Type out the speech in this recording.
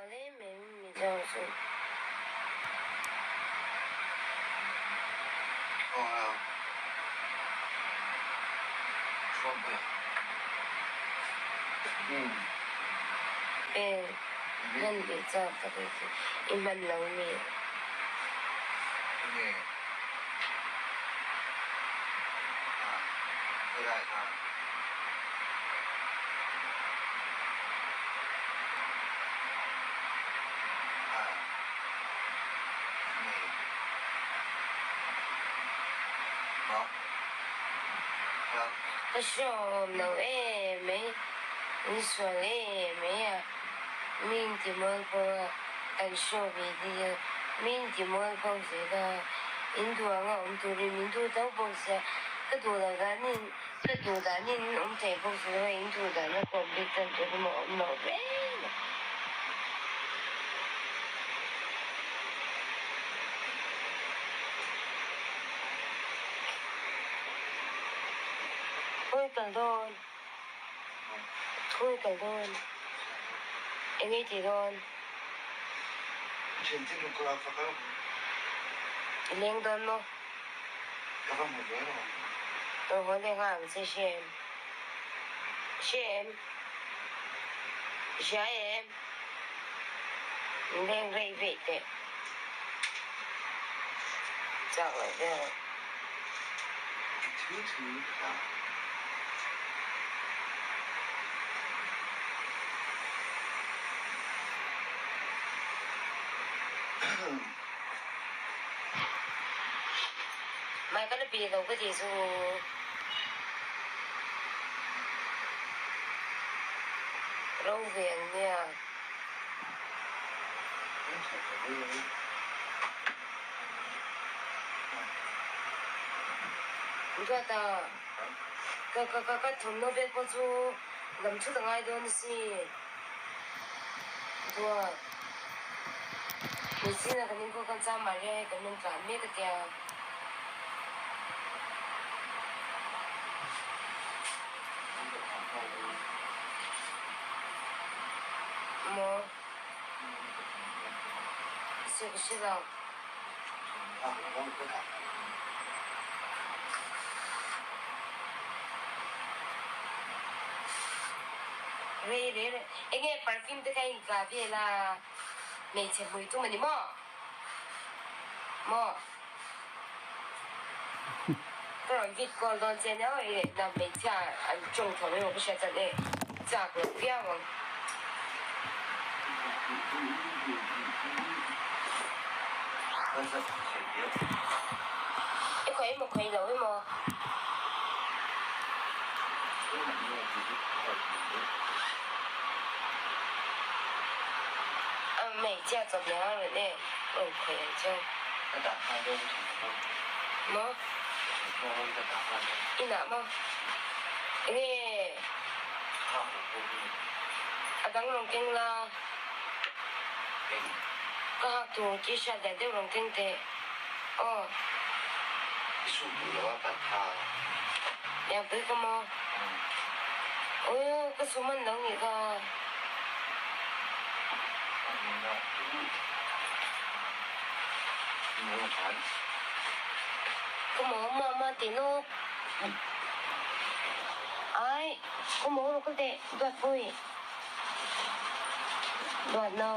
Sual em em Mizo chu. Eng hman ve chak tak i chu i hman lo mi. Ka hreawm lo em mai, min sual em mai a, mi inti mual pawh a kan hreawm ve dih a, mi inti mual pawh zel a, in duh anga awm turin min duh tho bawk sia, ka duh loh danin Ka duh danin awm thei bawk si lo a, in duh dana ka awm bik chuan tur emaw awm lo reng a. Khawi kal dawn? Khawi kal dawn? Eng ei tih dawn? I leng dawn maw? Ka va hmu ve lo. Ka haw leh nghal ang che hre em? Hre em? Hria em? Leng rei veih teh. Chak loh vel. I thu thu ka. Mai ka la pi lo ka ti chu. Ro ve ang nia. Duata, ka ka ka thawmhnaw vel pawh chu lam thut a ngai dawn asin. Duat. Machine a kan inkawl khan chuan Maria hi kan rawn tlan mek a tia. Maw? Hre ka hre lo. Rei rei rei enge perfume te kha in tla vel a hmeichhe hmui tum a ni maw? Maw? Ka rawn vid call dawn che nia aw i na hmeichhia an tawng tho emaw ka hriat chuan e chak lo viau ang. I khawih emaw khawih lo emaw. A hmeichhia chawp leh a rawn e rawn khawih ang cheu. Maw? Inah maw? Enge a dang rawn keng la? Ka hak tur t-shirt lian deuh rawn keng teh. Aw. I sum duh lo a kan tha. Lian pui ka maw? Aw ka sum an lo nih kha. Ka maw mama ti nawk. Ai ka maw rawh ka teh duat pui. Duat no.